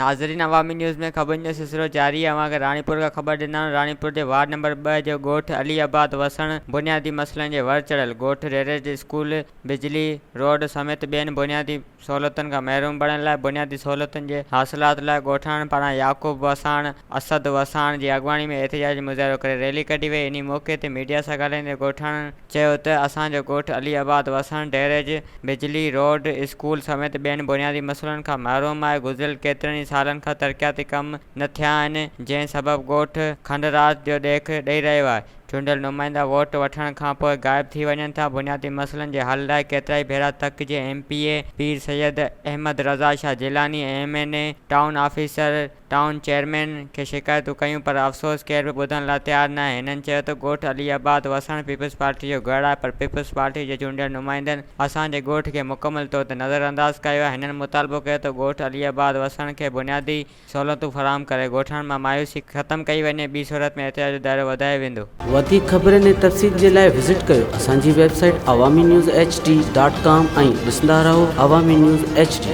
ناظرين عوامي نيوز ۾ خبرن جو سلسلو جاري آهي اوهان کي راڻيپور کان خبر ڏيندا آهيون راڻيپور جي وارڊ نمبر ٻه جو ڳوٺ علي آباد وسڻ بنيادي مسئلن جي ور چڙهيل ڳوٺ ريريج اسڪول بجلي روڊ سميت ٻين بنيادي سهولتن کان محروم بڻيل آهي بنيادي سهولتن جي حاصلات لاء ڳوٺاڻن پاران يعقوب وساڻ اسد وساڻ جي اڳواڻي ۾ احتجاجي مظاهرو ڪري ريلي ڪڍي وئي انهي موقعي تي ميڊيا سان ڳالهائيندي ڳوٺاڻن چيو ته اسان جو ڳوٺ علي آباد وسڻ ڊيريج، بجلي، روڊ، اسڪول سميت ٻين بنيادي مسئلن کان محروم آهي، گذريل ڪيترن ئي سالن کان ترقياتي ڪم نه ٿيا آهن، جنهن سبب ڳوٺ کنڊرات جو ڏيک ڏئي رهيو آهي، چونڊيل نمائندا ووٽ وٺڻ کانپوء غائب ٿي وڃن ٿا، بنيادي مسئلن جي حل لاء ڪيترائي ڀيرا تڪ جي M P A Pir Syed Ahmed Raza Shah Jilani ۽ M N A, town officer, town chairman کي شڪايتون ڪيون پر افسوس ڪير به ٻڌڻ لاء تيار ناهي هنن چيو ته ڳوٺ علي آباد وسڻ پيپلز پارٽي جو گڙ آهي پر پيپلز پارٽي جي چونڊيل نمائندن اسان جي ڳوٺ کي مڪمل طور تي نظر انداز ڪيو آهي هنن مطالبو ڪيو ته ڳوٺ علي آباد وسڻ کي بنيادي سهولتون فراهم ڪري ڳوٺاڻن مان مايوسي ختم ڪئي وڃي ٻي صورت ۾ احتجاج جو دائرو وڌايو ويندو. وڌيڪ خبرن ۽ تفصيل جي لاء وزٽ ڪيو اسان جي website Awami news H D dot com ۽ ڏسندا رهو عوامي نيوز ايڇ ڊي.